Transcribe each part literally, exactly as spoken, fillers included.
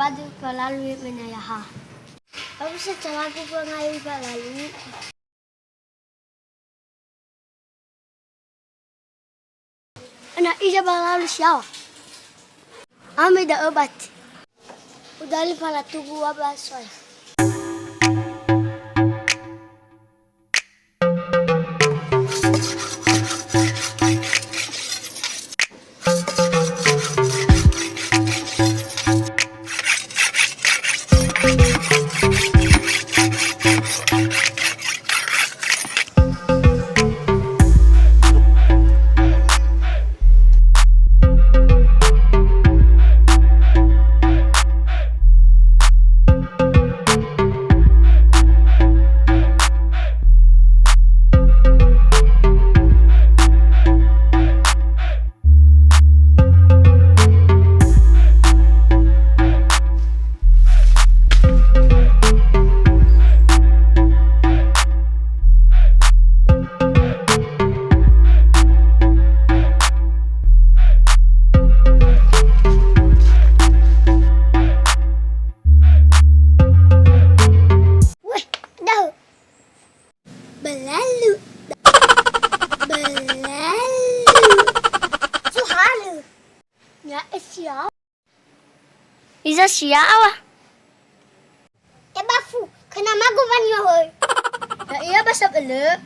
Adu falalu menaya ha. Aku secara aku pengayu falalu. Ana ija ba lalu siawa. Ame da'ö bati. Udali falatugu wa ba soya. Weh, dahu. Balalu. Balalu. Suhalu. Ya, eh, siapa? Iza siawa? Ebafu, kena magu wanyohoi. Ya, iya basa bele.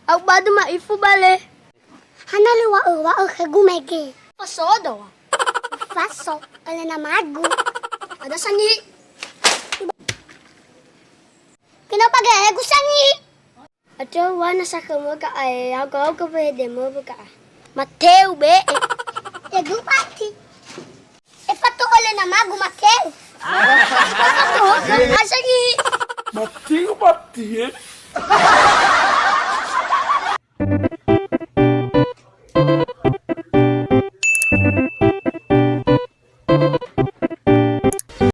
Au badu ma'ifu bale. Hana le wa'ö, wa'ö khögu mege. Fasodo. Faso, elena magu. Ada sangi. Kenapa gaya gusangi? Ato wana sakhömö ga'ae, aoga-oga wehedemö wöga'a. Mateu be'e. Ya gu bati. Efato ole namagu mateu. Efato asangi. Mateu bati, eh?